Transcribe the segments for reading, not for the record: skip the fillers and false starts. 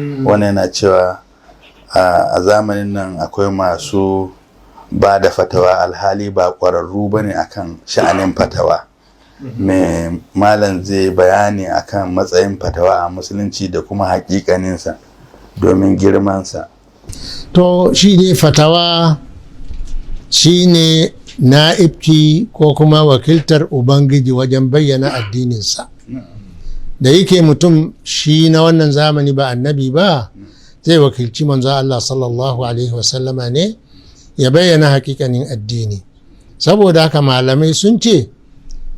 Wannan yana cewa a zamanin nan akwai masu ba da fatawa alhali ba ƙwararru ba ne akan sha'anin fatawa. Me malam zai bayani akan matsayin fatawa a musulunci da kuma haƙiƙaninsa domin girmansa? To, shi ne fatawa shi ne na'ibci ko kuma wakiltar Ubangiji wajen bayyana addininsa. Da yake mutum shi na wannan zamani ba annabi ba, zai wakilci manzo Allah sallallahu alaihi wasallama ne ya bayyana hakikanin addini. Saboda haka malamai sun ce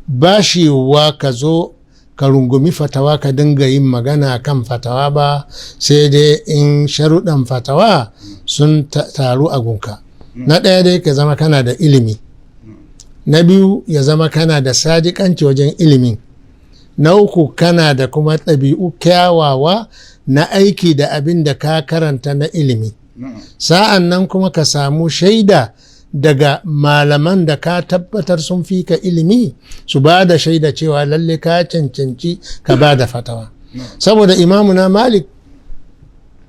ba shi yiwuwa ka zo ka rungumi fatawa ka dinga yin magana kan fatawa ba, sai dai in sharuɗan fatawa sun taru a gunka. Na ɗaya dai, ka zama kana da ilimi. Na biyu, ya zama kana da sadiƙanci wajen ilimin. Na uku, kana da kuma ɗabi'u kyawawa na aiki da abin da ka karanta na ilimi. Sa'an nan kuma ka samu shaida daga malaman da ka tabbatar sun fi ka ilimi, su ba da shaida cewa lalle ka cancanci ka ba da fatawa. Saboda Imamuna Malik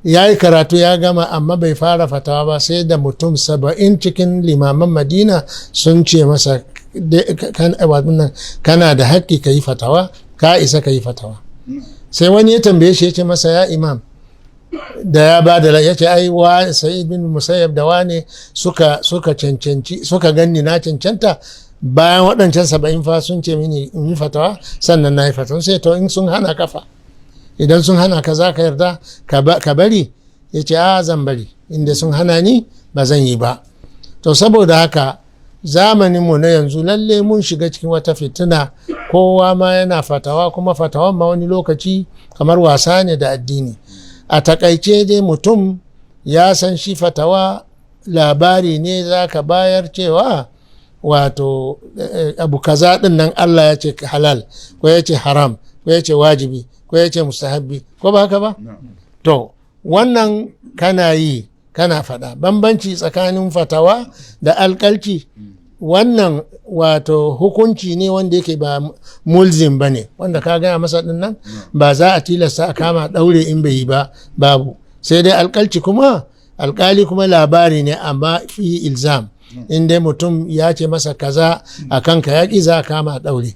ya yi karatu ya gama, amma bai fara fatawa ba sai da mutum 70 cikin limaman Madina sun ce masa, "Kana da haƙƙi ka yi fatawa, ka isa ka yi fatawa." Sai wani ya tambaye shi, ya ce masa, "Ya imam," da ya ba da, ya ce, "Ai wa Sa'id bin Musayyab da wane suka cancanci, suka ganni na cancanta, bayan waɗancan 70 fa sun ce mini in yi fatawa, sannan na yi fatawa." Sai, "To, in sun hana kafa, idan sun hana ka, za ka yarda ka bari?" Ya ce, "A, zan bari. Inda sun hana ni, ba zan yi ba." To, saboda haka zamaninmu na yanzu lalle mun shiga cikin wata fitina. Kowa ma yana fatawa, kuma fatawan ma wani lokaci kamar wasa ne da addini. A takaice dai, mutum ya san shi fatawa labari ne za ka bayar cewa wato abu kaza din nan Allah ya ce halal, ko ya ce haram, ko ya ce wajibi, ko ya ce mustahabbi, ko ba haka ba? To, wannan kana yi kana faɗa. Bambanci tsakanin fatawa da alkalci, wannan wato hukunci ne wanda yake ba mulzim ba ne. Wanda ka gaya masa din nan, ba za a tilasta a kama ɗaure in bai yi ba, babu. Sai dai alkalci kuma, alkali kuma labari ne amma fi ilzam. In dai mutum ya ce masa kaza a kanka, yaƙi, za a kama a ɗaure.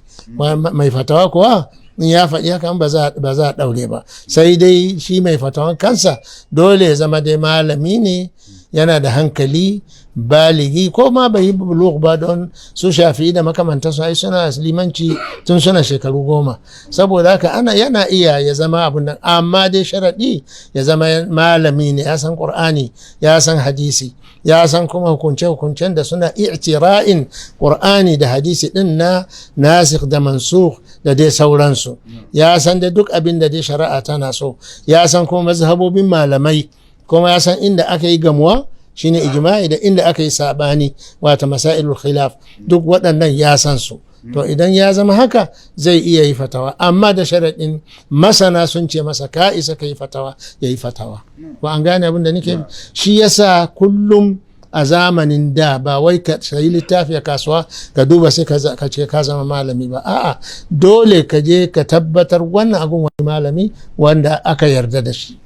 Mai fatawa kuwa, in ya faɗi hakan, ba za a ɗaure ba. Sai dai shi mai fatawan kansa dole ya zama dai malami ne, yana da hankali, baligi, ko ma bai yi bulugh ba, don su Shafi'i da makamantansu ai suna limanci tun suna shekaru 10. Saboda haka ana yana iya ya zama abun nan, amma dai sharaɗi ya zama malami ne, ya san Qur'ani, ya san hadisi, ya san kuma hukunce hukuncen da suna i'tira'in Qur'ani da hadisi din na nasikh da mansukh da dai sauransu. Ya san da duk abin da dai shari'a tana so, ya san kuma mazhabobin malamai, kuma ya san inda aka yi gamuwa, shine ijma'i, da inda aka yi sabani, wata masailul khilaf. Duk waɗannan ya san su. To, idan ya zama haka, zai iya yi fatawa, amma da sharaɗin masana sun ce masa ka isa ka yi fatawa, ya yi fatawa. Ko an gane abin da nake? Shi yasa kullum a zamanin da, ba wai ka sayi littafi a kasuwa ka duba sai ka ce ka zama malami ba. A'a, dole ka je ka tabbatar wannan abun wani malami wanda aka yarda da shi.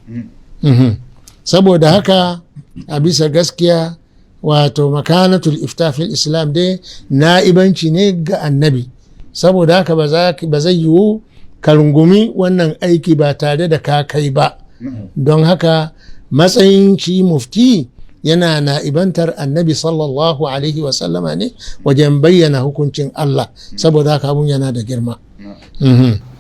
Saboda haka a bisa gaskiya, wato makanatul ifta fil islam dai na'ibanci ne ga annabi. Saboda haka ba zai yiwu ka rungumi wannan aiki ba tare da ka kai ba. Don haka matsayin shi mufti, yana na'ibantar annabi sallallahu alaihi wasallama ne wajen bayyana hukuncin Allah. Saboda haka abun yana da girma.